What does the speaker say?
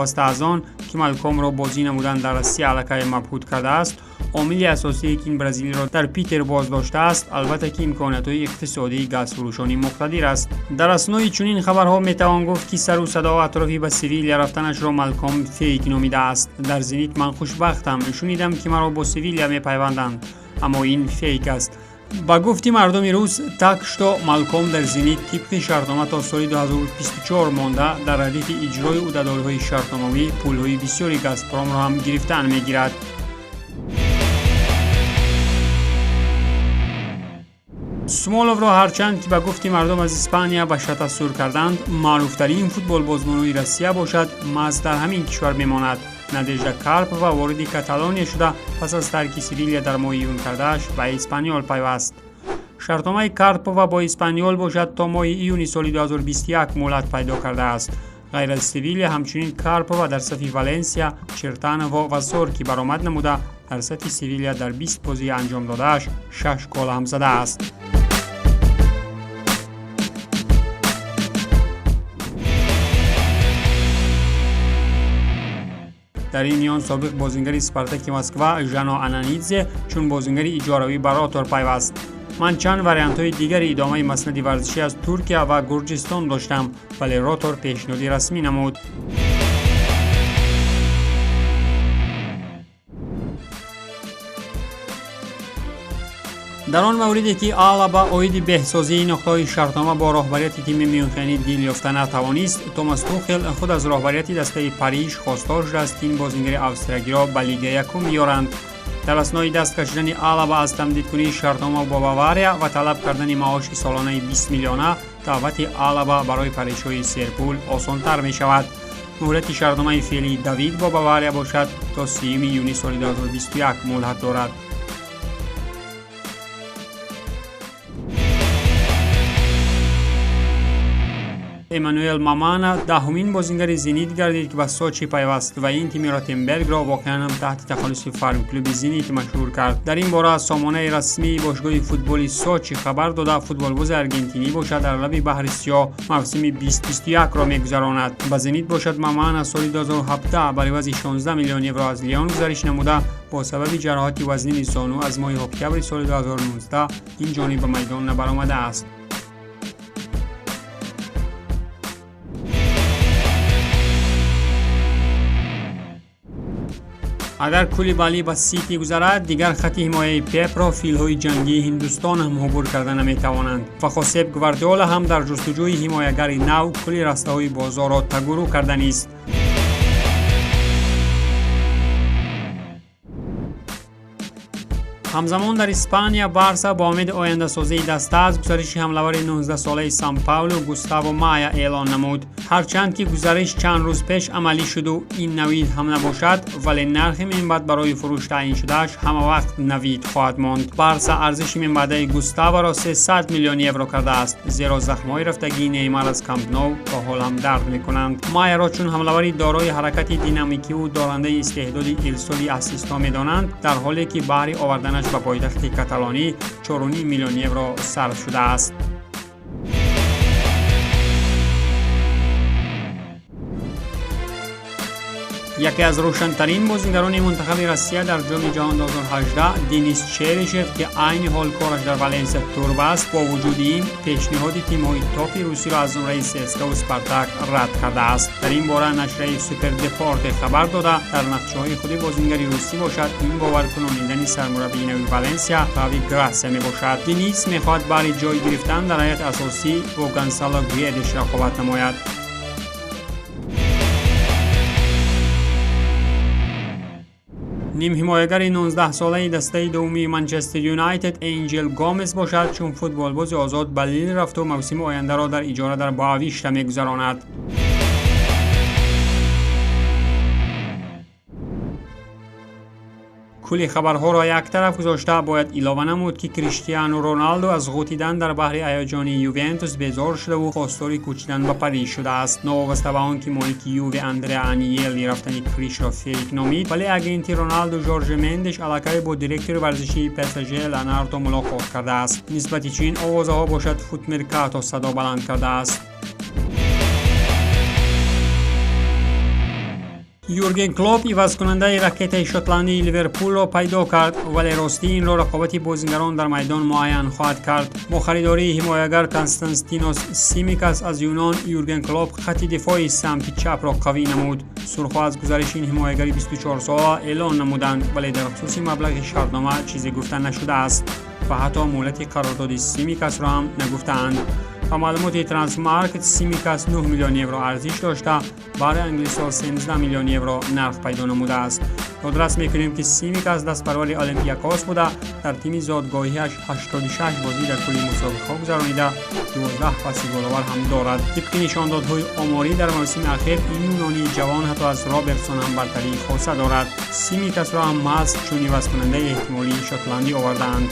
Новобаста аз он ки Малкомро бозӣ намудан дар Россия аллакай мабҳут кардааст, омили асосие ки ин бразилиро дар Питер боз доштааст, албатта ки имкониятҳои иқтисодии газфурӯшони муқтадир аст. Дар аснои чунин хабарҳо метавон гуфт, ки сару садо атрофи ба Севиля рафтанашро Малком фейк номидааст. Дар Зенит ман хушбахтам, шунидам, ки маро бо Севиля мепайванданд, аммо ин фейк аст. Ба гуфти мардуми рус, так что Малком дар Зенит тибқи шартнома то соли 2024 монда, дар радифи иҷрои ӯҳдадориҳои шартномавӣ пулҳои бисёри Газпромро ҳам гирифтан мегирад. Смоловро ҳарчанд ки ба гуфти мардум аз Испания ба шатасур карданд, маъруфтарин футболбозмонҳои Россия бошад, маҳз дар ҳамин кишвар мемонад. Надежда Карпова вориди Каталония шуда, пас аз тарки Севилия дар моҳи июн кардааш, ба Эспаньол пайваст. Шартномаи Карпова бо Эспаньол бошад, то моҳи июни соли 2021 муҳлат пайдо кардааст. Ғайр аз Севилия, ҳамчунин Карпова дар сафи Валенсия, Чертаново ва Зорки баромад намуда, дар сафи Севилия дар 20 бозии анҷом додааш 6 гол ҳам задааст. Дар ин миён собиқ бозингари Спартаки Москва Жано Ананидзе чун бозингари иҷоравӣ ба Ротор пайваст. Ман чанд вариантҳои дигари идомаи маснади варзишӣ аз Туркия ва Гурҷистон доштам, вале Ротор пешниҳоди расмӣ намуд. Дар он мавриде ки Алаба оиди беҳсозии нуқтаҳои шартнома бо роҳбарияти тими мюнхенӣ дил ёфта натавонист, Томас Тухел худ аз роҳбарияти дастаи Париж хостор шудааст, ки ин бозингари австриягиро ба Лига якум биёранд. Дар аснои даст кашидани Алаба аз тамдидкунии шартнома бо Бавария ва талаб кардани маоши солонаи 20 миллиона, даъвати Алаба барои парижҳои серпул осонтар мешавад. Муҳлати шартномаи феълии Давид бо Бавария бошад, то 3 июни соли 2021 муҳлат дорад. Эммануэл Мамана даҳумин бозингари Зенит гардид, ки ба Сочи пайваст ва ин тими Ротенбергро воқеан ҳам таҳти тахаллуси фарм-клуби Зенит машҳур кард. Дар ин бора сомонаи расмии бошгоҳи футболи Сочи хабар дода, футболбози аргентинӣ бошад, дар лаби баҳри Сиёҳ мавсими 2021-ро мегузаронад. Ба Зенит бошад, Мамана соли 2017 бар ивази 16 миллион евро аз Лион гузариш намуда, бо сабаби ҷароҳати вазнини зону аз моҳи октябри соли 2019 ин ҷониб ба майдон набаромадааст. Агар Кулибали ба Сити гузарад, дигар хати ҳимояи Пепро филҳои ҷангии Ҳиндустон ҳам ҳубур карда наметавонанд ва Хосеп Гвардиола ҳам дар ҷустуҷӯи ҳимоягари нав кулли растаҳои бозорро тагурӯ карданист. Ҳамзамон дар Испания Барса бо умеди ояндасозии даста аз гузариши ҳамлавари 19-солаи Сан Паулу Густаво Майя эълон намуд. Ҳарчанд ки гузариш чанд рӯз пеш амалӣ шуду ин навид ҳам набошад, вале нархи минбаъд барои фурӯш таъин шудааш ҳама вақт навид хоҳад монд. Барса арзиши минбаъдаи Густаворо 300 миллион евро кардааст, зеро захмҳои рафтагии Неймар аз Камп Ноу то ҳол ҳам дард мекунанд. Майяро чун ҳамлавари дорои ҳаракати динамикиву дорандаи истеъдоди ирсоли ассистҳо медонанд, дар ҳоле ки баҳри оварданаш ба пойтахти каталонӣ 4,5 миллион евро сарф шудааст. Яке аз рӯшантарин бозингарони мунтахаби Россия дар Ҷоми ҷаҳон 2018 Денис Черишев, ки айни ҳол кораш дар Валенсия турба аст, бо вуҷуди ин пешниҳоди тимҳои топи русиро аз зумраи ЦСКАву Спартак рад кардааст. Дар ин бора нашрияи Супердепорте хабар дода, дар нақшаҳои худи бозингари русӣ бошад, ин боваркунонидани сармураббии нави Валенсия Хави Грасия мебошад. Денис мехоҳад баҳри ҷой гирифтан дар ҳайати асосӣ бо Гонсало Гуедеш рақобат намояд. Нимҳимоягари 19-солаи дастаи дуввуми Манчестер Юнайтед Энҷел Гомес бошад, чун футболбози озод ба Лил рафту мавсими ояндаро дар иҷора дар Боавишта мегузаронад. Кулли хабарҳоро як тараф гузошта, бояд илова намуд, ки Криштиану Роналду аз ғутидан дар баҳри ҳаяҷонии Ювентус безор шудаву хостори кӯчидан ба Париж шудааст. Новобаста ба он ки молики Юве Андреа Аниелли рафтани Кришро фейк номид, вале агенти Роналду Жорже Мендеш аллакай бо директори варзишии ПСЖ Леонардо мулоқот кардааст. Нисбати чунин овозаҳо бошад, Футмеркато садо баланд кардааст. Юрген Клоп ивазкунандаи ракетаи шотландии Ливерпулро пайдо кард, вале ростӣ инро рақобати бозигарон дар майдон муайян хоҳад кард. Бо харидории ҳимоягар Константинос Симикас аз Юнон, Юрген Клоп хатти дифои самти чапро қавӣ намуд. Сурхҳо аз гузариши ин ҳимоягари 24сола эълон намуданд, вале дар хусуси маблағи шартнома чизе гуфта нашудааст ва ҳатто муҳлати қарордоди Симикасро ҳам нагуфтаанд. Ба маълумоти Трансфермаркт, Симикас 9 миллион евро арзиш дошта, барои англисҳо 13 миллион евро нарх пайдо намудааст. Ёдрас мекунем, ки Симикас дастпарвари Олимпиакос буда, дар тими зодгоҳиаш 86 бозӣ дар тӯли мусобиқаҳо гузаронида, 12 паси головар ҳам дорад. Тибқи нишондодҳои оморӣ, дар мавсими ахир ин юнонии ҷавон ҳатто аз Робертсон ҳам бартарии хоса дорад. Симикасро ҳам маҳз чун ивазкунандаи эҳтимолии шотландӣ овардаанд.